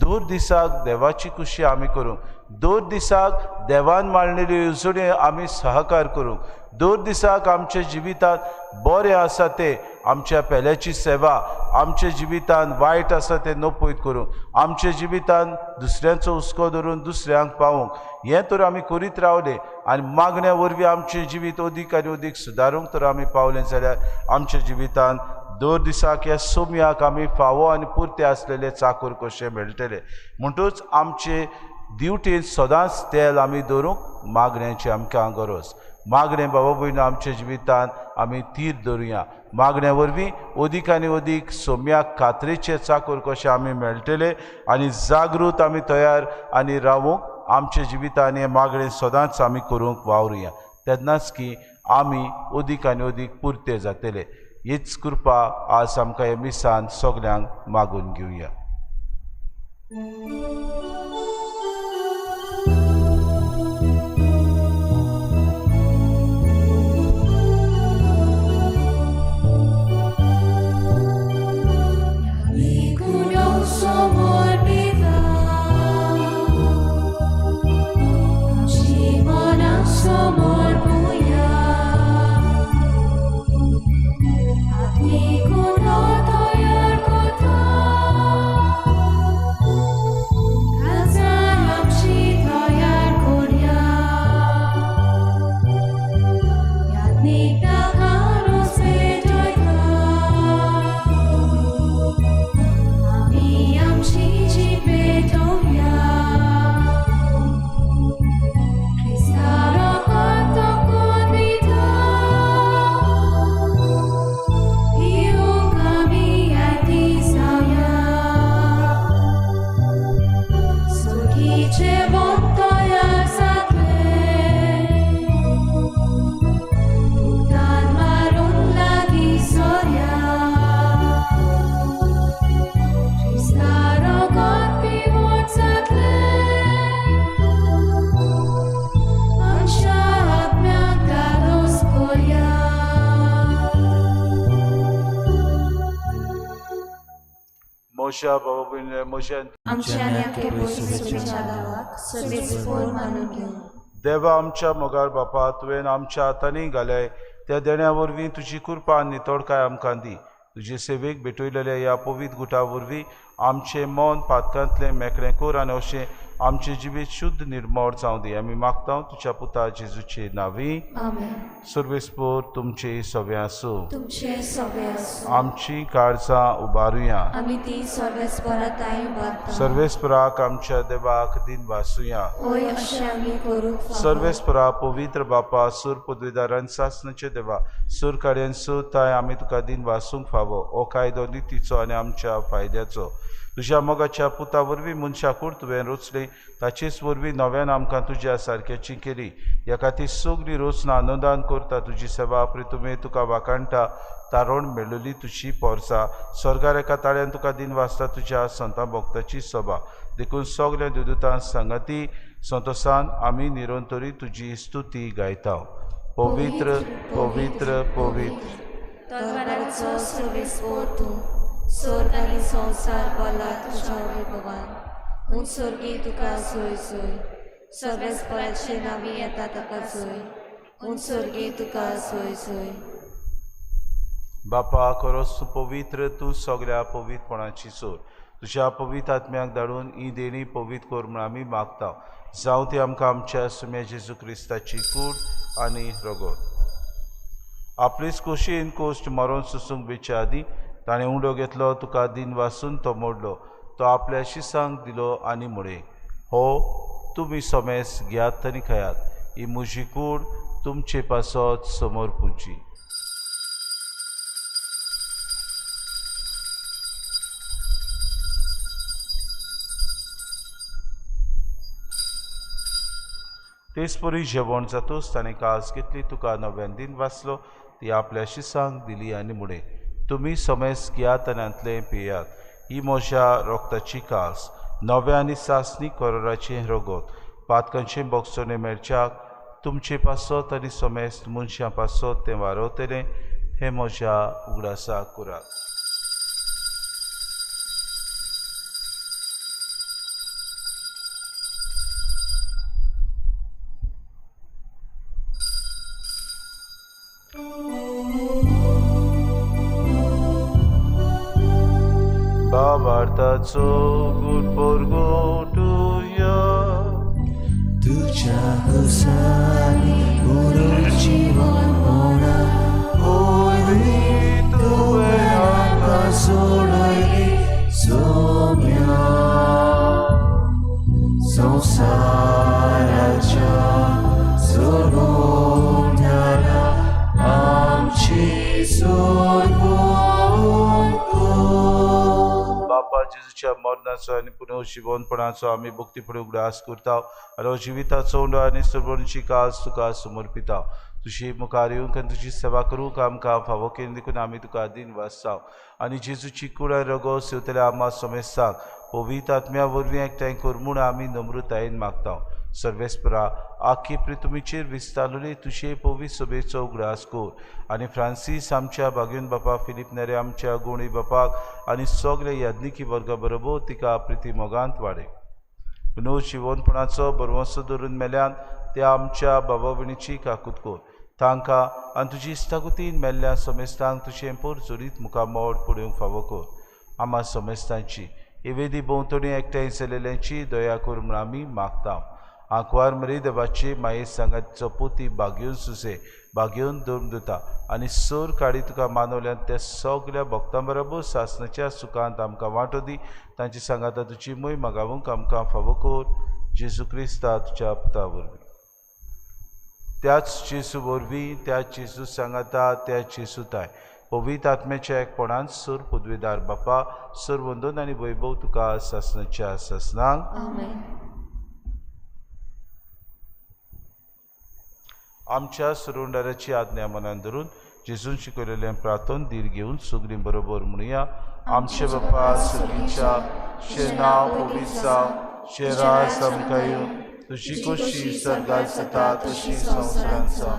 दर दिसाक देवाची खुशी आमी करूंक, दर दिसाक देवान मांडलेली येवजण्यो आमी सहकार करूंक, दर दिसाक आमच्या जिवितांत बरें आसा तें आमच्या पेल्याची सेवा, आमच्या जिवितान वायट आसा तें नपयत करूंक, आमच्या जिवितान दुसऱ्यांचो हुस्को धरून दुसऱ्यांक पावोवंक, हें तर आमी करीत रावले आनी मागण्या वरवीं आमचें जिवीत अदीक आनी अदीक सुदारूंक तर आमी पावले जाल्यार आमच्या जिवितान दर दिसाक ह्या सोम्याक आमी फावो आनी पुरते आसलेले चाकूर कशे मेळटले. म्हणटूच आमचे दिवटेन सदांच तेल आमी दवरूंक मागण्याची आमकां गरज. मागणें बाबा भयणो आमच्या जिवितान आमी तीर दवरुया. मागण्या वरवीं अदीक आनी अदीक सोम्याक खात्रेचे चाकूर कशे आमी मेळटले आनी जागृत आमी तयार आनी रावूंक आमच्या जिवितान हें मागणें सदांच आमी करूंक वावरुया. तेन्नाच की आमी अदीक आनी अदीक पुरते जातले. हीच कृपा आज आमकां हे मिसान सगल्यांक मागून घेवया. देवा आमच्या मोगाळ बापा, तुवें आमच्या हातांनी घाले त्या देण्या वरवीं तुजी कृपा आनी नितळकाय आमकां दी. तुजे सेवेक भेटयलेल्या ह्या पवित्र गुटा वरवीं आमचें मन पातकांतलें मेकळें कर आनी अशें आमचें जिवीत शुद्ध निर्मळ जावं दी. आमी मागता तुज्या पुता जेजूचे नांवी. सर्वेस्पोर तुमचे सगळें आसूं. आमची काळजां उबारुया. सर्वेस्पराक आमच्या देवाक दिन वासुया. सर्वेस्परा पवित्र बापा, सूर पदवीदारान सासनाचे देवा, सूर कार्यान ताय आमी तुका दिन वासूंक फावो. हो कायदो नितीचो आनी आमच्या फायद्याचो. तुज्या मोगाच्या पुता वरवीं मनशाकूड तुवें रचली, ताचेच वरवीं नव्यान आमकां तुज्या सारक्याची केली. ह्या खातीर सगळी रचना आनंदान करता तुजी सेवा प्रितुमे तुका वाखाणटा. तारण मेळिल्ली तुजी पोरसा स्वर्गार एका ताळ्यान तुका दिन वाचता तुज्या संतां भक्ताची सभा. देखून सगल्या दुदुतां सांगाती संतोसान आमी निरंतरी तुजी स्तुती गायता. पवित्र पवित्र पवित्र स्वर्ग आनी संवसार भरला तुज्या वैभवान. हूं स्वर्गी तुका सोय सोय, सर्वेस्पराचे नांवी येता ताका सोय. हूं स्वर्गी तुका सोय सोय. बापा, खरोच तूं पवित्र, तूं सगळ्या पवित्रपणाची सोय. तुज्या पवित्र आत्म्याक धाडून ही देणी पवित्र कर म्हूण आमी मागता. जावं ती आमकां आमच्या सुम्या जेजू क्रिस्ताची कूड आनी रगत. आपलीच खोशयेन कोश्ट मरोन सोसूंक वेच्या आदीं ताणें उंडो घेतलो, तुका दिन वासून तो मोडलो, तो आपल्या शिसांक दिलो आनी म्हळें, हो तुमी समेस घेयात आनी खायात, ही म्हजी कूड तुमचे पासत समोर पुची. तेच परी जेवण जातूच ताणें कास घेतली, तुका नव्यान दिन वाचलो, ती आपल्या शिसांक दिली आनी म्हळें, तुमी समेस घेयात आनी हांतलें पियात, ही म्हज्या रोगताची कास, नव्या आनी सासणी करोराचें रगत, पातकांचें बोगसणें मेळच्याक तुमचे पासत आनी समेस्त मनशां पासत तें वारवतलें, हें म्हज्या उगडासाक करात. पुताचो गुड परगटुया. तुझ्या कुसानी उरोन जीवन मोडा वरवीं तुवें आमकां सोडयली सोम्या. संवसाराच्या सोडून आमची सोडवण कर. बापा, जेजूच्या मरणाचो आनी पुनर्जिवनपणाचो आमी भक्तीफुडें उगडास करता आनी हो जिविताचो उंडो आनी सरभोवणची कास तुका समर्पिता. तुजी मुखार येवंक आनी तुजी सेवा करूंक आमकां फावो केली देखून आमी तुका दीन वाचता. आनी जेजूची कूड आनी रगत सेवतल्या आमा समेस्तांक पवित्र आत्म्या वरवीं एकठांय कर म्हूण आमी नम्रतायेन मागता. सर्वेस्परा, आखी पृथ्वीचेर विस्तारलेली तुजे पवित्र सभेचो उगडास कर आनी फ्रांसीस आमच्या भाग्यून बापा, फिलीप नेरे आमच्या गुणी बापाक आनी सगळे याज्ञिकी वर्गा बरोबर तिका प्रिती मोगांत वाडय. न्हू जिवनपणाचो बरवंसो धरून मेल्यान त्या आमच्या बाबा भयणीची काकूत कर. तांकां आनी तुजी इश्टागतीन मेल्ल्या समेस्तांक तुजें पोर जोडीत मुखामोड पळोवंक फावो कर. आमा समेस्तांची एवेदी भोंवतणी एकठांय जालेल्यांची दया कर म्हूण आमी मागता. आंकवार मरी देवाची माये सांगातचो पोती बागेवन सुसे बागेवन धर्म दिता आनी सोर काडी तुका मानवल्यान त्या सगल्या भक्तां बरोबर सासणाच्या सुखांत आमकां वांटो दी. तांची सांगाता तुजी मोय मागावूंक आमकां फावो कर जेजू क्रिस्ता तुज्या पुता वरवीं. त्याच जेजू वरवीं, त्याच जेजू सांगाता, त्याच जेजू ताय पवित्र आत्म्याच्या एकपणान सूर पदवीदार बापा, सूर वंदन आनी वैभव तुका सासणाच्या सासणांक. आमच्या सुरुंडाराची आज्ञा मनान धरून जेजून शिकयलेलें प्रार्थन धीर घेवन सगळीं बरोबर म्हणुया. आमचे बापा सुगीच्या, तुजें नांव पवित्र जावं, तुजें राज आमकां येवं, तुजी खोशी स्वर्गात जाता तशी संवसारांत जावं.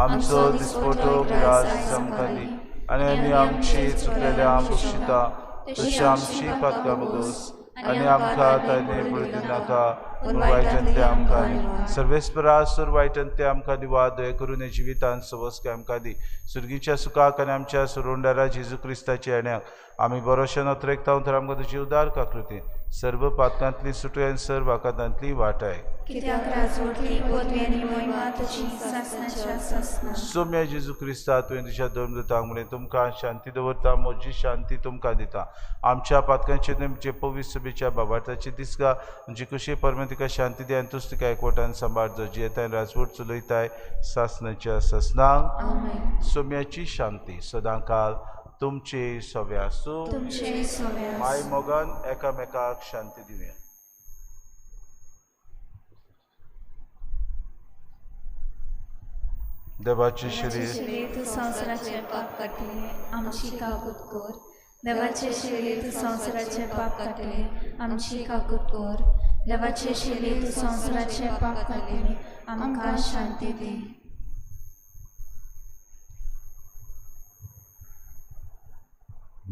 आमचो दिसपटो ग्रास आमकां दी आनी आमी आमची चुकलेल्या बक्षिता तशी आमची पातकां बगोस आनी आमकां ताणे पळोवं नाका पूण वायटान ते आमकां दी. सर्वेस्परा, सुर वायटान ते आमकां दिवा दया करून जिवितान सवस्काय आमकां दी. सुर्गीच्या सुखाक आनी आमच्या सुरोंडारा जेजू क्रिस्ताच्या येण्याक आमी बरोशे नोत्रेकता तर आमकां तुजी उदार काकृती सर्व पातकांतली सुटय आनी सर्व आकांतांतली वाटाय. कित्याक राजवटली पदवी आनी महिमा तुजी सासणाच्या सासणाक. सोम्या जेजू क्रिस्ता, तुवें तुज्या दोन दुतांक म्हणलें, तुमकां शांती दवरता, म्हजी शांती तुमकां दिता. आमच्या पातकांचे न्हय जे पवित्र सभेच्या बाबार्थाची दिसगा म्हणजे कुशी परमे तिका शांती दी आनी तूच तिका एकवटान सांबाळ, जो जियेताय राजवट चलयताय सासणाच्या सासणाक. सोम्याची शांती सदांकाल तुमचे सवे आसूं. तुमचे सवे आसूं. माय मोगान एकामेकाक शांती दिवया. देवाचे शरीर शरीर तूं संवसाराचें पाप काडटलें, आमची काकूत कर. देवाचें शरीर तूं संवसाराचें पाप काडटलें, आमची काकूत कर. देवाचें शरीर तूं संवसाराचें पाप काडटलें, आमकां शांती दी.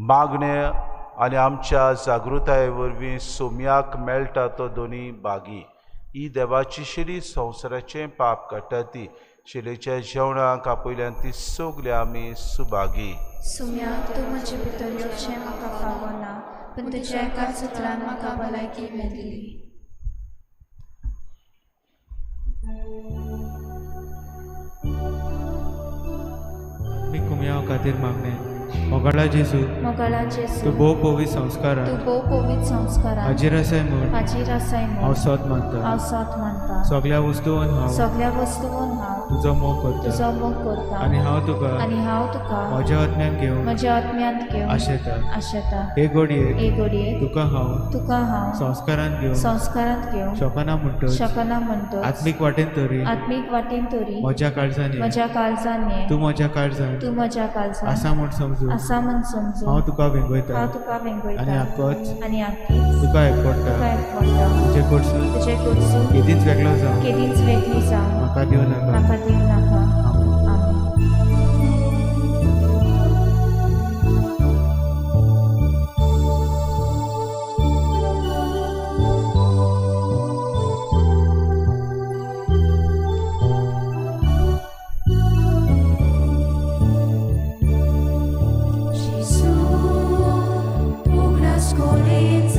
मागणे आनी आमच्या जागृताये वरवीं सोम्याक मेळटा तो दोनी बागी. ही देवाची शरीर संवसाराचें पाप काडटा ती शिलेच्या जेवणाक आपयल्यान ती सगळी आमी सुभागी. सुम्या, तूं म्हजे भितर येवचें म्हाका फावना, पूण तुज्या एकाच उतरान म्हाका भलायकी मेळटली. मी कुमयाव खातीर मागणें. मोगाळा जेजू, मोगाळा जेजू, तूं भोव पवित्र संस्कारान, तूं भोव पवित्र संस्कारान हाजीर आसाय म्हूण हाजीर आसाय म्हूण हांव सोद मानता. हांव सोद मानता. सगळ्या वस्तून हांव सगळ्या वस्तून हांव तुजो मोग करता. तुजो मोग करता. आनी हांव तुका आनी हांव तुका म्हज्या आत्म्यान घेवन म्हज्या आत्म्यांत घेवन आशेता. आशेता. हे घडयेक हे घडयेक तुका हांव तुका हांव संस्कारांत घेवन संस्कारांत घेवन शकना म्हणटच शकना म्हणटच आत्मीक वाटेन तरी आत्मीक वाटेन तरी म्हज्या काळजान ये. म्हज्या काळजान ये. तूं म्हज्या काळजान तूं म्हज्या काळजान आसा म्हूण समजून आसा म्हूण समजून हांव तुका वेंगयता. हांव तुका वेंगयता. आनी आकच आनी आकीच तुका एकवटा. तुका एकवटा. तुजे कडसून तुजे कडसून केदींच वेगळो जावं केदींच वेगळी जावं म्हाका दिवं नाका. म्हाका दिवं नाका. आमेन. Gesù, tu nascondi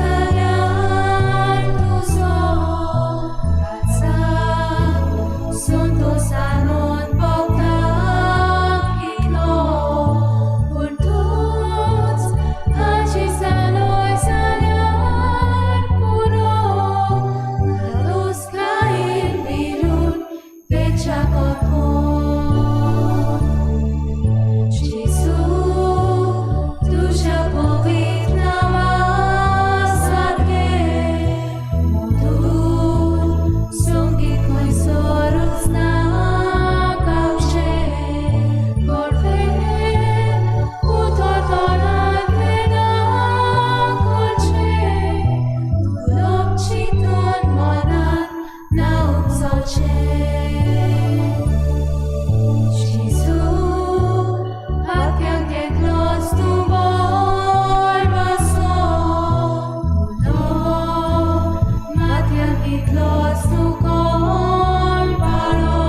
कितलोच तूं कोण पाळो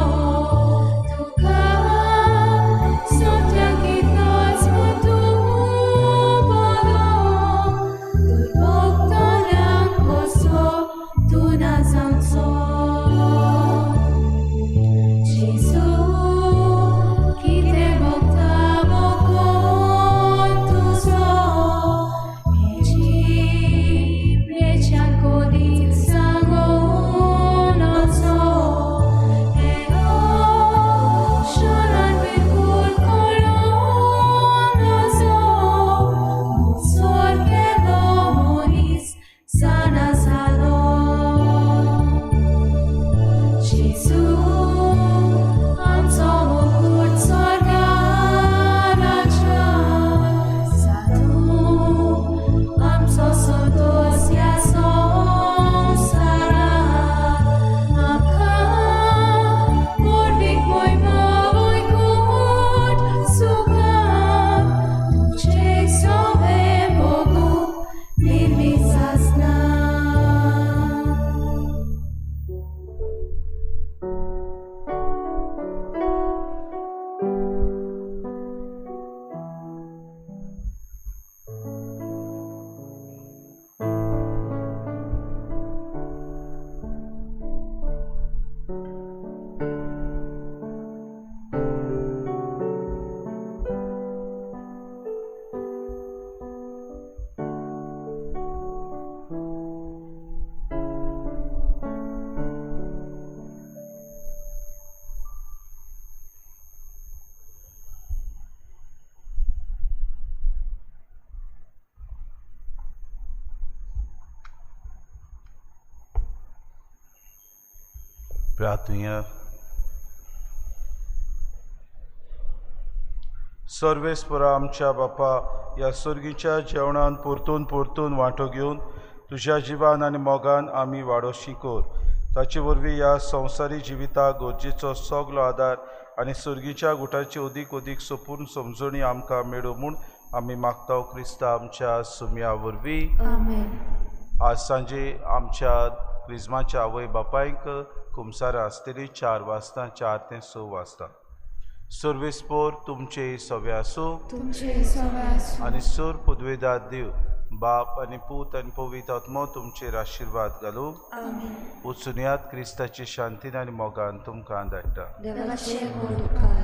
तुका सोदल्या कितलोच तूं बरो दुर्भोगतल्यांक कसो तूं ना जावचो जेजू कितें भोगता मोगोन तुजो हेजी प्रेच्या कोदीत सांगून वचो शरण बिलकूल कळून वचो मुसोर केलो मनीस जाणा जालो जेजू आमचो मुकूट स्वर्गा राजा जातूं आमचो संतोस ह्या संवसारांत आमकां व्हडवीक मोहिमा वैकुंठ सुखांत तुजें सगळें भोगूंक निर्मीत आसना. प्रार्थुया. सर्वेस्परा आमच्या बापा, ह्या सर्गीच्या जेवणान परतून परतून वांटो घेवन तुज्या जिवान आनी मोगान आमी वाडोशी कर. ताचे वरवीं ह्या संवसारी जिविताक गरजेचो सगलो आदार आनी सर्गीच्या गुटाची अदीक अदीक सोपून समजणी आमकां मेळूं म्हूण आमी मागता क्रिस्ता आमच्या सुमया वरवीं. आमेन. आज सांजे आमच्या क्रिज्माच्या आवय बापायक कुमसारां आसतली 4 वाजता, 4 ते 6 वाजता. सर्वेस्पोर तुमचे सवे आसूं. तुमचे सवे आसूं. आनी सूर पुदवेदार देव बाप आनी पूत आनी पवित्र आत्मो तुमचेर आशिर्वाद घालूं. आमेन. वचुनयात क्रिस्ताची शांतीन आनी मोगान तुमकां धाडटा. देवाचे व्हड उपकार.